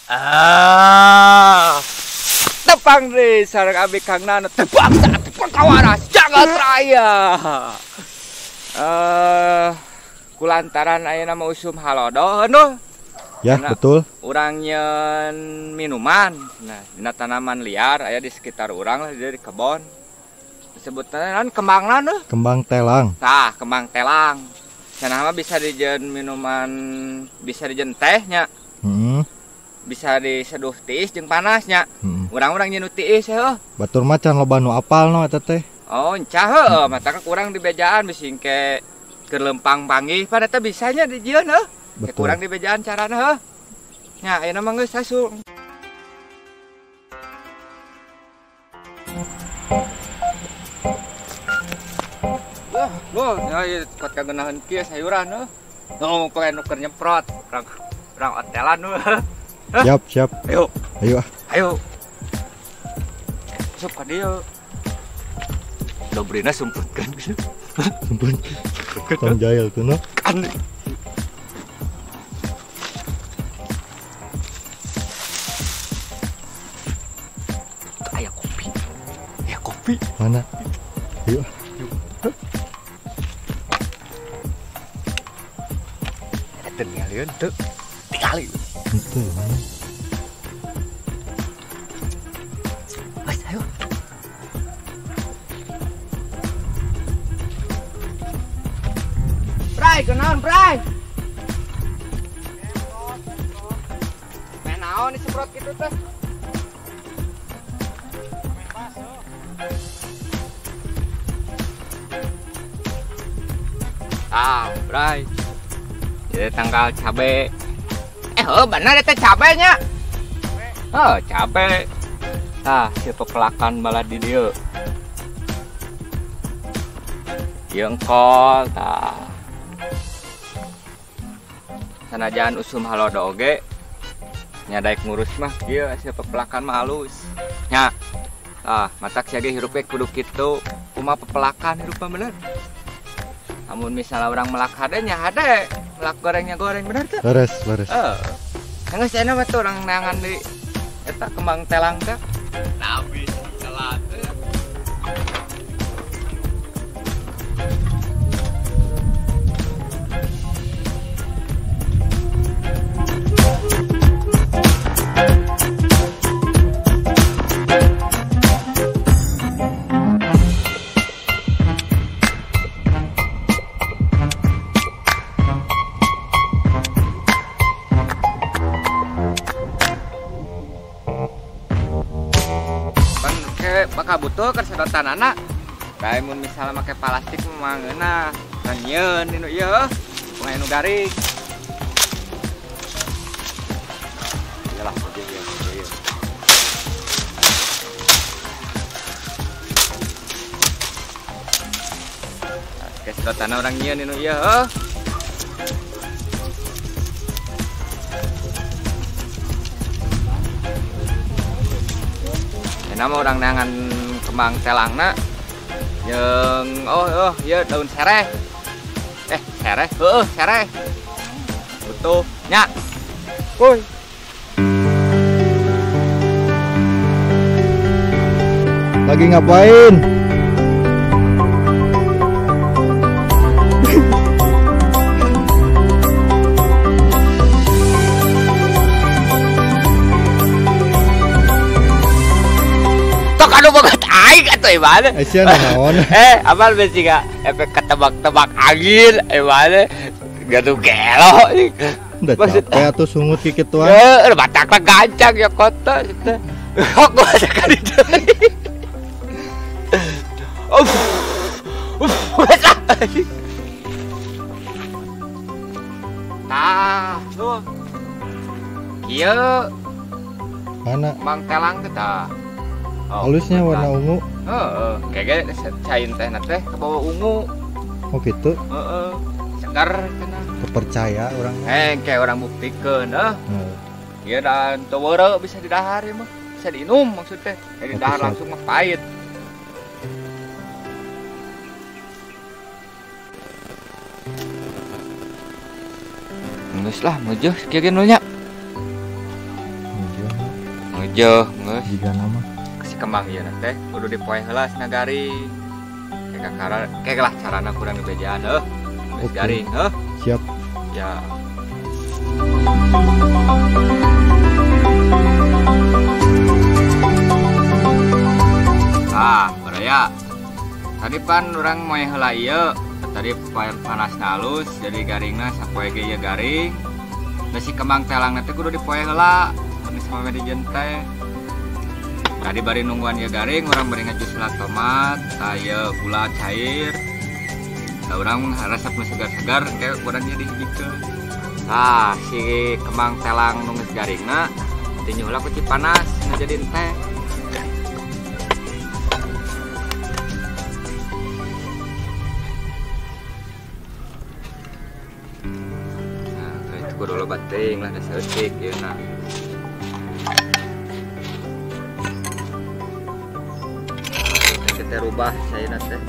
Ah. Tepang deui sareng abi Kang Nano tebang tebang kawaras jagat raya. Kulantaran ayeuna mah usum halodo heuh. Ya, nah, betul. Urang nyeun minuman. Nah, dina tanaman liar aya di sekitar urang lah di kebon. Disebutna naon kembangna heuh? Kembang telang. Tah, kembang telang. Cenah mah bisa dijieun minuman, bisa dijieun teh nya. Heeh. Bisa diseduh tiis jeung panasnya. Urang-urang nyeun tiis heuh. Batur mah can loba nu apal no eta teh. Oh, encah heuh, mataka kurang dibejaan bisi engke keur lempang panggih pan eta bisanya dijieun heuh. Kurang dibejaan carana heuh. Nya ayeuna mah geus asup. Wah, loh, ya ieu kot kagenaheun kieu sayuran heuh. Nu pengen nu keur nyemprot, urang otelan heuh. Siap, siap. Ayo. Ayo. Ayo. Masuk ka dieu. Dobrina sumputkeun. Sumput. Tong jahil tuh no. Kan. Aya kopi. Aya kopi. Mana? Ayo. Eta ningalieun teu. Tingali. Itu mana? Mas, ayo. Bray, kenaon, Bray? Main naon disemprot gitu teh? Main baso. Ah, Bray. Jadi tanggal cabe. Oh, bener eta cabenya. Oh, cabe. Tah, si pepelakan malah di dieu. Jengkol tah. Sanajan usum halodo oge nya daek ngurus mah kieu si pepelakan mah halus. Nya. Tah, matak sia ge hirup ge kudu kitu. Kumaha pepelakan hirup mah bener. Amun misalnya orang melak hade nya hade, melak gorengnya goreng bener teu? Leres, leres. Heeh. Geus cenah mah tuh orang neangan di eta kembang telang teh. Nabi telat. Bakal butuh keur sedotanana. Kae mun misalnya make plastik mah ngeunah. Nyieun dinu ieu kumaha nu garing. Iyalah ieu ieu. Ke sedotanana urang nyieun dinu ieu heuh. Nama orang neangan kembang telangna jeung oh ieu daun sereh. Sereh heueuh sereh. Butuh nya. Kuy. Lagi ngapain? Aduh banget aing atuh imana. Sia naon? Apal besi ka efek ketebak-tebak angin imana. Gaduh gelo. Udah capek atuh sungut kikituan. Heeh, batakna gancang ya kota gitu. Kok gua sekali deui. Uff. Uff. Tah, tuh. Kieu. Mana? Mang telang teh tah. Oh, halusnya warna ungu. Heeh, kayaknya cain teh teh ke bawah ungu. Oh gitu. Heeh. Segar cenah. Kepercaya orangnya. Kayak orang buktikeun heuh. Ieu dan teu weureu bisa didahar ieu mah. Bisa diinum maksudnya. Jadi didahar langsung mah pahit. Geus lah meujeus kieu ge nu nya. Jeuh geus. Jigana mah. Si kembang ieu teh kudu dipoe heula cenah garing. Kayak lah carana kurang dibejaan heuh. Geus garing heuh. Siap. Ya. Ah, baraya. Tadi pan urang moe heula ieu. Tadi panas halus jadi garingna sapoe ge ieu garing. Da si kembang telangna teh kudu dipoe heula. Mun sampe dijen teh. Tadi bari nungguan ieu garing, urang bari ngajus heula tomat, ieu gula cair. Da urang resep nu segar-segar kayak urang jadi hijikeun. Tah, si kembang telang nu geus garingna tinju heula ku cipanas ngajadin teh. Nah, itu kudu loba teuing lah da saeutik ieu na. Kita rubah saya teh.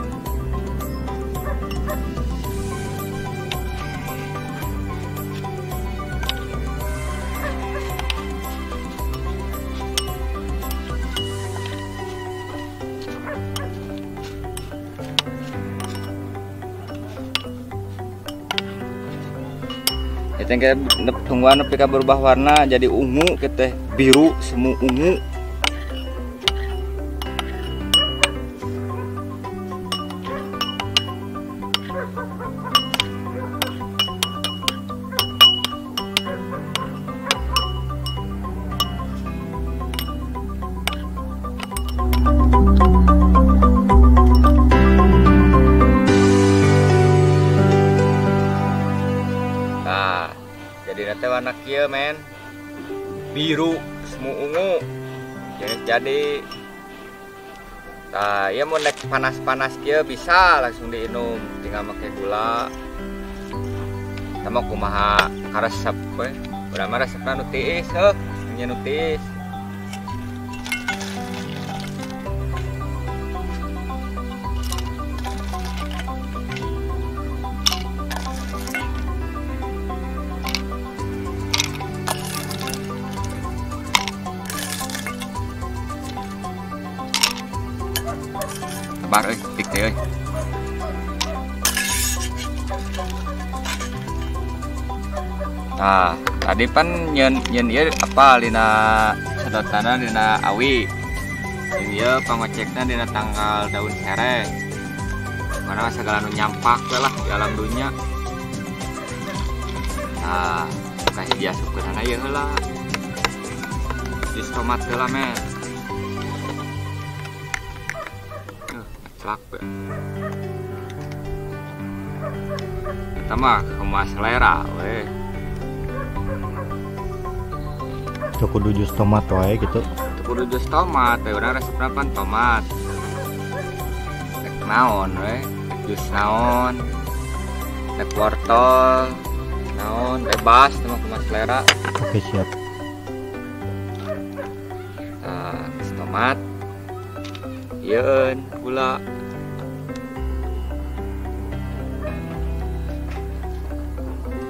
Itu yang kayak tungguan nepi ka berubah warna jadi ungu gitu, biru semu ungu. Nah, jadi nanti warna kieu men, biru semu ungu. Jadi nah, ya mau naik panas-panas kieu bisa langsung diinum, tinggal pakai gula. Sama kumaha karesep we. Urang mah resepna nu tiis heuh, nya nu tiis. Sabar euy, tik teh euy. Nah, tadi pan nyeun ieu apa dina sedotanna dina awi. Jeung ieu pangocekna dina tanggal daun sereh. Karena segala nu nyampak we lah di alam dunya. Nah, kahiji asupkeunana ieu heula. Jus tomat heula men. Celak we. Eta mah kumaha selera we. Teu kudu jus tomat wae gitu. Teu kudu jus tomat, we urang resepna pan tomat. Rek naon we, rek jus naon. Rek wortel, naon bebas teu mah kumaha selera. Oke, siap. Tah, jus tomat. Yeun gula.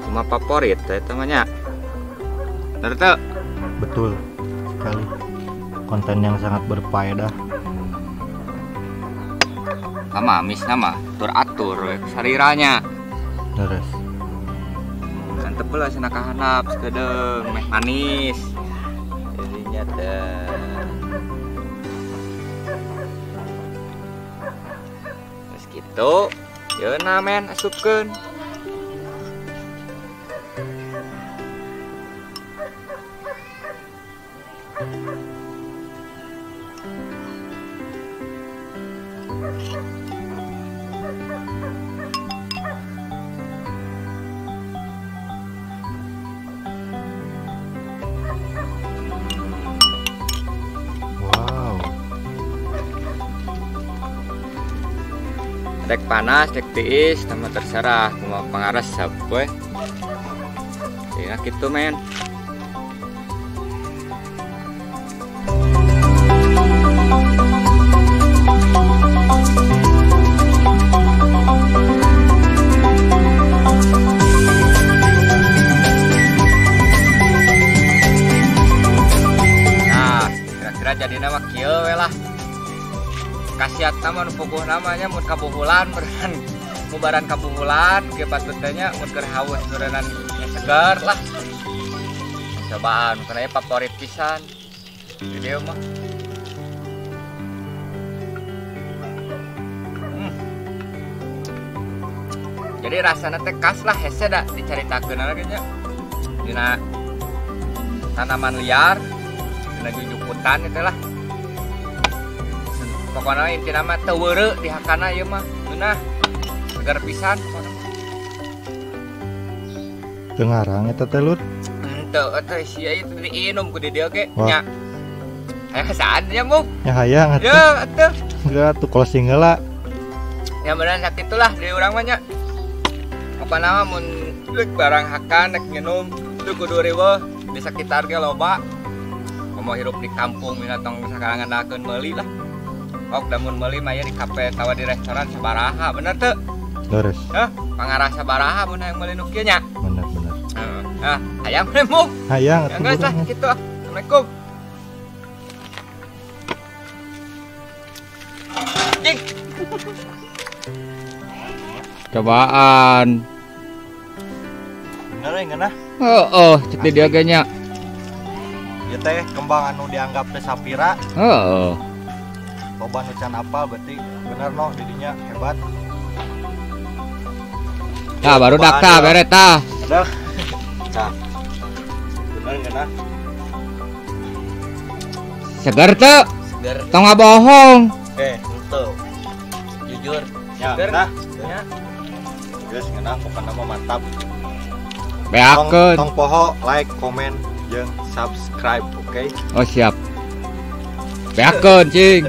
Cuma favorit teh eta mah nya. Bener teu? Betul sekali. Konten yang sangat berfaedah. Sama amis nama atur-atur we sariranya. Leres. Mantep heula cenah ka handap sakedeung meh manis. Jadinya teh. Geus kitu, yeuna men asupkeun. Wow. Rek panas, rek tiis, sama terserah, kumaha pangaresep we. Ya gitu men. Nah, Nama nu puguh namanya mun kabuhulan beneran mubaran kabuhulan kieu patut teh nya mun keur haus beneran seger lah. Cobaan karena favorit pisan di dieu mah. Jadi rasana teh khas lah hese da dicaritakeun lagi nya. Dina tanaman liar, dina jujuputan eta lah. Pokona intina mah teu weureu dihakana ieu mah. Ngeunah seger pisan pokona. Teu ngarang eta teh Lur. Henteu eta sia ieu teh diinum ku di dieu ge nya. Hayang saan nya muk. Ya hayang atuh. Ya atuh. Enggak atuh closing heula. Ya beneran sakitulah di urang mah nya. Apa nama mun rek barang hakan rek nginum teu kudu riweuh di sekitar ge loba. Komo hirup di kampung mina tong sakala ngandalkeun meuli lah. Ok da mun meuli mah di kafe atawa di restoran sabaraha bener teu? Leres. Hah, pangarah sabaraha mun hayang meuli nu kieu nya? Bener bener. Heeh. Hayang we muk. Hayang atuh. Geus lah kitu ah. Assalamualaikum. Cing. Cobaan. Bener ya ngeunah? Heeh, cek di dieu ge nya. Ieu teh kembang anu dianggap teh sapira. Heeh. Loba nu can apal berarti bener no didinya hebat. Tah baru dak tah bere tah. Dah. Tah. Bener ngeunah? Seger teu? Seger. Tong ngabohong. Henteu. Jujur. Ya, seger. Nah. Ya. Geus ngeunah pokona mah mantap. Beakeun. Tong poho like, komen, jeung subscribe, oke? Oh siap. Beakeun cing.